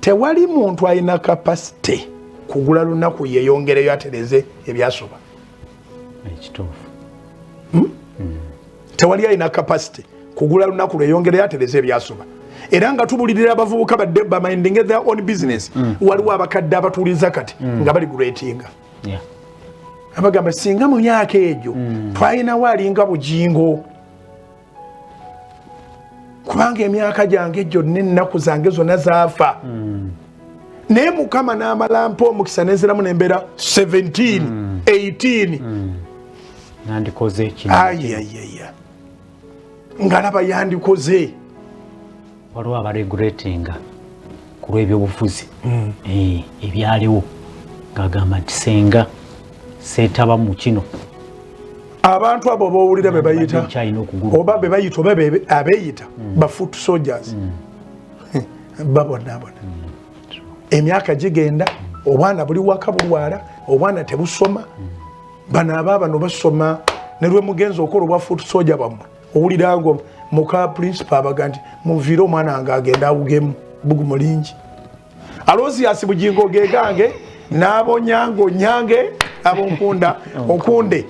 Tewali muntu alina capacity kugula lunaku yeyongereyo atereze ebyasoba. Ekituufu. Tewali alina capacity kugula lunaku lweyongereyo atereze ebyasoba. Era nga tubulirira abavubuka badde bamindinge their own business. Waliwo abakadde abatuuliza kati nga bali regrettinga. Abagamba singa mu myaka egyo twalinawo alinga Bugingo, kubanga emyaka gyange gyonna, ennaku zange zonna zaafa. Naye Mukama n'amala mpa omukisa nenziramu nembeera 17, 18. Nandikoze kino. Ayayaya, nga yandikoze. Waliwo abaregrettinga ku lw'ebyobufuzi ebyaliwo, ng'agamba nti senga seetaba mu kino. Abantu abo bowulira be bayita Nkyalina okugulu. Oba be bayita oba abeeyita ba foot soldiers babonaabona. Emyaka gigenda, obwana buli waka bulwala, obwana tebusoma. Bano aba bano basoma ne lwe mugenzi okola obwa foot soldier bwammwe, owulira ngo muka principal abaga nti muviire omwana wange agenda awugemu bugumu lingi. Aloysius Bugingo gegange n'abonyango nyange abonkunda okunde.